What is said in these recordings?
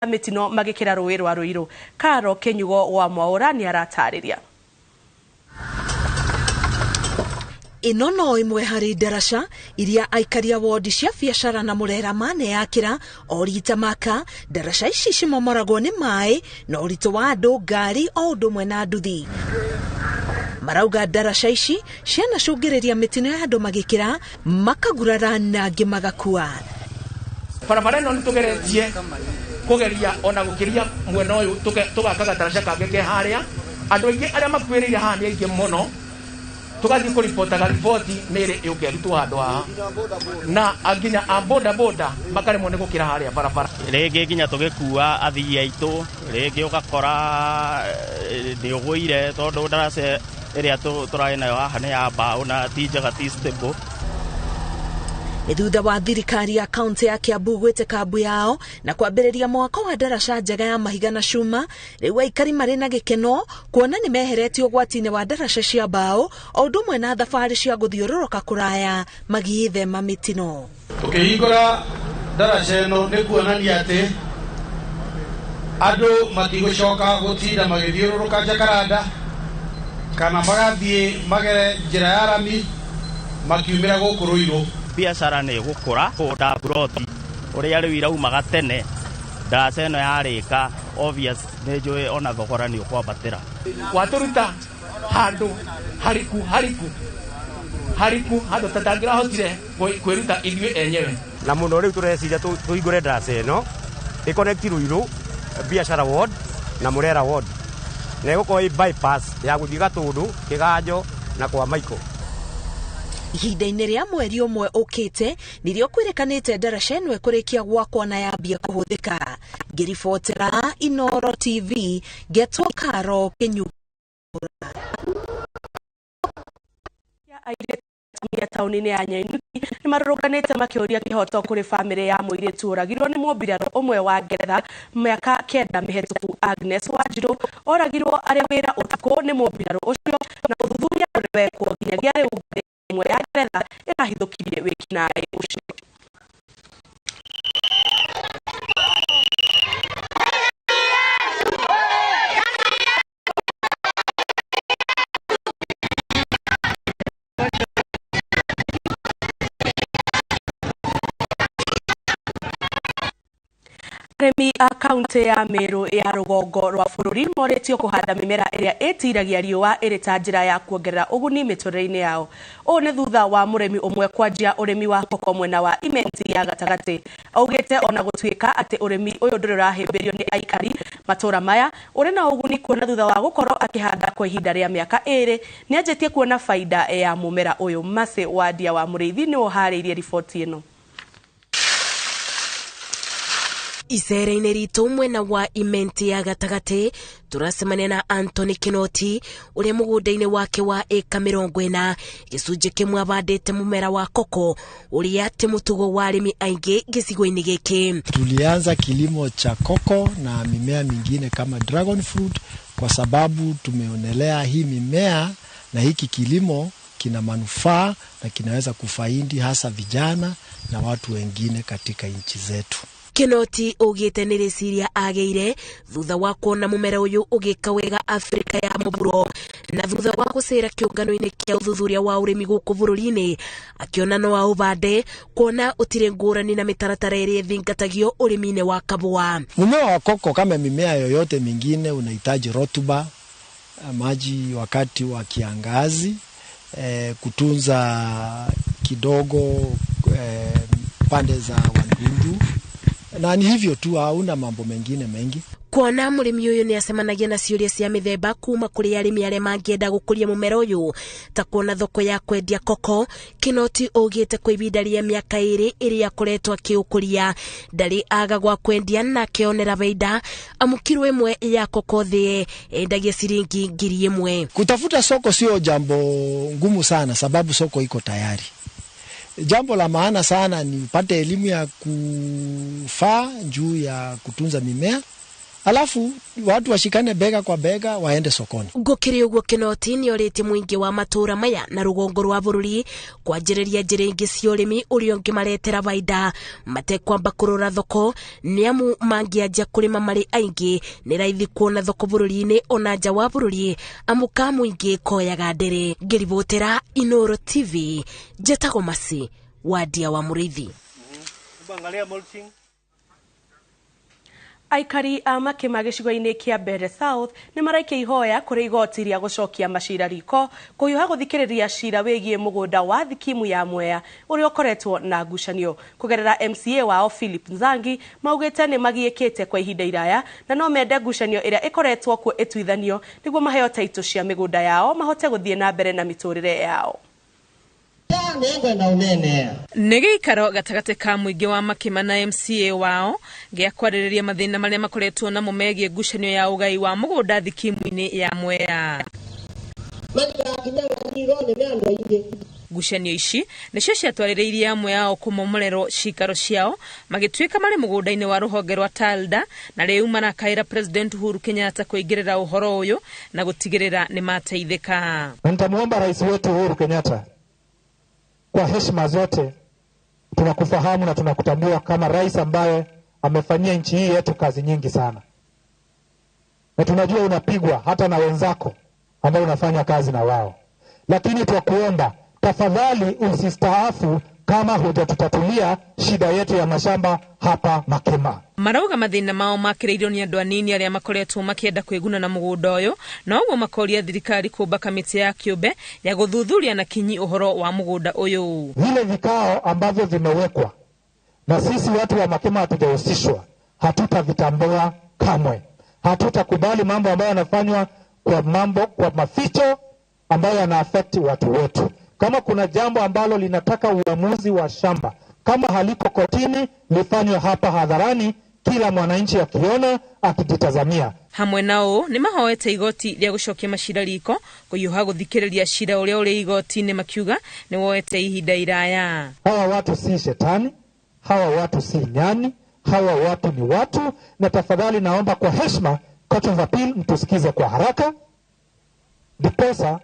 Mĩtino magĩkĩra rũĩ rwa Ruiru. Karo Kĩnyugo wa Mwaũra nĩaratarĩria. Ĩno no ĩmwe harĩ ndaraca iria aikaria wodi cia biacara na Murera maneyakĩra o rita maka. Ndaraca ici cimomoragwo nĩ maĩ na ũritũ wa andũ, ngari o ũndũ ũmwe na nduthi. Marauga ndaraca ici cianacũngĩrĩria mĩtino ya andũ magĩkĩra makagurara na angĩ magakua. Barabara ĩno nĩtũgeretie kũgeria ona gũkĩria mwena ũyũ tũgaka gataraca kangĩ ke harĩa. Andũ aingĩ arĩa makuĩrĩire haha nĩ aingĩ mũno. Tũgathiĩ kũribotaga riboti mĩĩrĩ yũke ĩrutwo handũ haha na nginya a boda boda makaremwo nĩ gũkĩra harĩa barabara. Rĩngĩ nginya tũgĩkua athii aitũ, rĩngĩ ũgakora nĩ ũgũire tondũ ndaraca ĩrĩa tũrarĩ nayo haha nĩ ya mbaũ na ti njega, ti stable. Nĩ thutha wa thirikari ya kaunti ya Kiambu gwĩtĩka mbu yao na kwambĩrĩria mwako wa ndaraca njega ya mahiga na cuma, rĩu aikari marĩ na gĩkeno kuona nĩ meheretio ũgwati-inĩ wa ndaraca cia mbaũ o ũndũ ũmwe na thabarĩ cia gũthiũrũrũka kũraya magĩĩthema mĩtino. Tũkĩhingũra ndaraca ĩno nĩ kuonania atĩ andũ matigũcoka gũtinda magĩthiũrũrũka Jacaranda kana magathiĩ magere njĩra ya rami makiumĩra gũkũ Ruiru. Biacara nĩ ĩgũkũra kũnda buroti ũrĩa rĩu iraumaga tene ndaraca ĩno yarĩka, obvious nĩ njũĩ ona thogora nĩ ũkwambatĩra. Watũruta handũ hariku hariku hariku handũ tũtangĩrahotire kwĩruta ithuĩ enyewe. Na mũno rĩu tũreciria tũhingũre ndaraca ĩno ĩconnect Ruiru biacara ward na Murera ward na ĩgũkorwo ĩ bypass ya gũthiĩ Gatũndũ, Kĩganjo na kwa Michael. Ihinda-inĩ rĩa mweri ũmwe ũkĩte nĩrĩo kwĩrĩkanĩte ndaraca ĩno ĩkũrĩkia gwakwo na yambia kũhũthĩka. Ngĩribotera Inooro TV, ngetwo Karo Kĩnyugo. Airĩtu taũni-inĩ ya Nanyuki nĩmarũrũnganĩte makĩũria kĩhoto kũrĩ bamĩrĩ ya mũirĩtu ũragirwo nĩ mũmbirarũ ũmwe wa Ngeretha mĩaka 9 mĩhetũku. Agnes Wanjiru oragirwo arĩ wĩra ũtukũ nĩ mũmbirarũ ũcio na ũthuthuria ndũrĩ wekwo nginyagia rĩu ngathĩti ĩmwe ya Ngeretha ĩrahithũkirie wĩkinaĩ ũcio. Arĩmi a kaunti ya Meru ya rũgongo rwa bũrũri morĩtio kũhanda mĩmera ĩrĩa ĩtiragia riũa ĩrĩ ta njĩra ya kuongerera ũguni mĩtũrĩre-inĩ yao. Ũũ nĩ thutha wa mũrĩmi ũmwe kwanjia ũrĩmi wa koko mwena wa Imenti ya gatagatĩ. Augĩte ona gũtuĩka atĩ ũrĩmi ũyũ ndũrĩ ũrahĩmbĩrio nĩ aikari matũra maya, ũrĩ na ũguni kuona thutha wa gũkorwo akĩhanda kwa ihinda rĩa mĩaka 2 nĩanjĩtie kuona baida ya mũmera ũyũ. Mercy Wandia wa Mũrĩithi nĩwe ũharĩirie riboti ĩno. Icera-inĩ ritũ mwena wa Imenti ya gatagatĩ tũracemania na Anthony Kinoti ũrĩa mũgũnda-inĩ wake wa ĩka 40 gĩcunjĩ kĩmwe abandĩte mũmera wa koko ũrĩa ti mũtugo wa arĩmi aingĩ gĩcigo-inĩ gĩkĩ. Tulianza kilimo cha koko na mimea mingine kama dragon fruit kwa sababu tumeonelea hii mimea na hiki kilimo kina manufaa na kinaweza kufaidi hasa vijana na watu wengine katika nchi zetu. Kinoti ugite nĩ rĩciria agĩire thutha wa kuona mũmera ũyũ ũgĩka wega Afrika ya mũburo na thutha wa gũcera kĩũngano-inĩ kĩa ũthuthuria wa ũrĩmi gũkũ bũrũri-inĩ akĩona no aũbande kuona ũtirĩ ngũrani na mĩtaratara ĩrĩa ĩthingatagio ũrĩmi-inĩ wa kabũa. Mmea wa koko kama mimea yoyote mingine unahitaji rotuba, maji wakati wa kiangazi, kutunza kidogo pande za wadudu na ni hivyo tu, hauna mambo mengine mengi. Kuona mũrĩmi ũyũ nĩ acemanagia na ciũria cia mĩthemba kuma kũrĩ arĩmi arĩa mangĩenda gũkũria mũmera ũyũ ta kuona thoko ya kwendia koko. Kinoti augĩte kwa ihinda rĩa mĩaka 2 ĩrĩa akoretwo akĩũkũria ndarĩ aga gwa kwendia na akĩonera baida amu kiro ĩmwe ya koko thĩĩ endagia ciringi 1000. Kutafuta soko sio jambo ngumu sana sababu soko iko tayari. Jambo la maana sana ni upate elimu ya kufaa juu ya kutunza mimea, Alafu watu washikane bega kwa bega waende sokoni. Gũkĩrĩ ũguo Kinoti nĩorĩtie mũingĩ wa matũũra maya na rũgongo rwa bũrũri kwanjĩrĩria njĩra ingĩ cia ũrĩmi ũrĩa ũngĩmaretera baida matekwamba kũrora thoko, nĩamu mangĩanjia kũrĩma marĩ aingĩ nĩ raithi kuona thoko bũrũri-inĩ ona nja wa bũrũri, amu ka mũingĩ koyaga ndĩrĩ. Ngĩribotera Inooro TV, njetagwo Masi Wadia wa Mũrĩithi. Aikari a Makĩma gĩcigo-inĩ kĩa Mbeere South nĩ maraikia ihoya kũrĩ igoti rĩa gũcokia macira riko kũhiũha gũthikĩrĩria cira wĩgiĩ mũgũnda wa thikimu ya Mwea ũrĩa ũkoretwo na ngucanio. Kũgerera MCA wao Philip Nzangi maugĩte nĩ magiĩkĩte kwa ihinda iraya na no mende ngucanio ĩrĩa ĩkoretwo kuo ĩtuithanio nĩguo maheo taitũ cia mĩgũnda yao mahote gũthiĩ na mbere na mĩtũrĩre yao. Nĩ gĩikaro gatagatĩ ka mũingĩ wa Makĩma na MCA wao gĩa kwarĩrĩria mathĩna marĩa makoretwo namo megiĩ ngucanio ya ũgai wa mũgũnda thikimu-inĩ ya Mwea. Ngucanio ici nĩcio ciatwarĩrĩirie amwe ao kũmomorerwo cikaro ciao magĩtuĩka marĩ mũgũnda-inĩ wa rũhonge rwa Talda, na rĩu marakaĩra President Uhuru Kenyatta kũingĩrĩra ũhoro ũyũ na gũtigĩrĩra nĩ mateithĩka. Na nitamuomba rais wetu Uhuru Kenyatta, kwa heshima zote tunakufahamu na tunakutambua kama rais ambaye amefanyia nchi hii yetu kazi nyingi sana, na tunajua unapigwa hata na wenzako ambao unafanya kazi na wao, lakini twakuomba tafadhali usistaafu kama hujatutatulia shida yetu ya mashamba hapa Makĩma. Marauga mathĩna mao makĩrĩirio nĩ andũ anini arĩa makoretwo makĩenda kwĩguna na mũgũnda ũyũ, na ũguo makoria thirikari kũmba kamĩtĩ ya kĩũmbe ya gũthuthuria na kinyi ũhoro wa mũgũnda ũyũ. Vile vikao ambavyo vimewekwa na sisi watu wa Makĩma hatujahusishwa, hatutavitambua kamwe. Hatutakubali mambo ambayo yanafanywa kwa mambo kwa maficho ambayo yana affect watu wetu. Kama kuna jambo ambalo linataka uamuzi wa shamba, kama haliko kotini, lifanywe hapa hadharani, kila mwananchi akiona, akijitazamia. Hamwe nao nĩ mahoete igoti rĩa gũcokia macira riko kũhiũha gũthikĩrĩria cira ũrĩa ũrĩ igoti-inĩ, makiuga nĩ woete ihinda iraya. Hawa watu si shetani, hawa watu si nyani, hawa watu ni watu, na tafadhali naomba kwa heshima Court of Appeal mtusikize kwa haraka ndiposa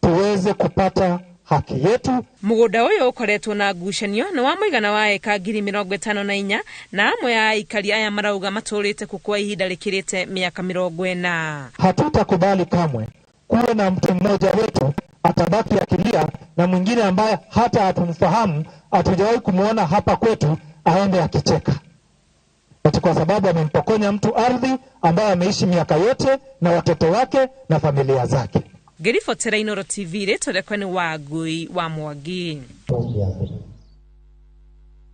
tuweze kupata haki yetu. Mũgũnda ũyũ ũkoretwo na ngucanio nĩ wa mũigana wa eka 54,000 na amwe ya aikari aya marauga matũrĩte kũ kwa ihinda rĩkĩrĩte mĩaka 40. Hatutakubali kamwe kuwe na mtu mmoja wetu atabaki akilia na mwingine ambaye hata hatumfahamu, hatujawahi kumuona hapa kwetu, aende akicheka ati kwa sababu amempokonya mtu ardhi ambaye ameishi miaka yote na watoto wake na familia zake. Ngĩribotera Inooro TV rĩtwa rĩakwa nĩ Wangui wa Mwangi.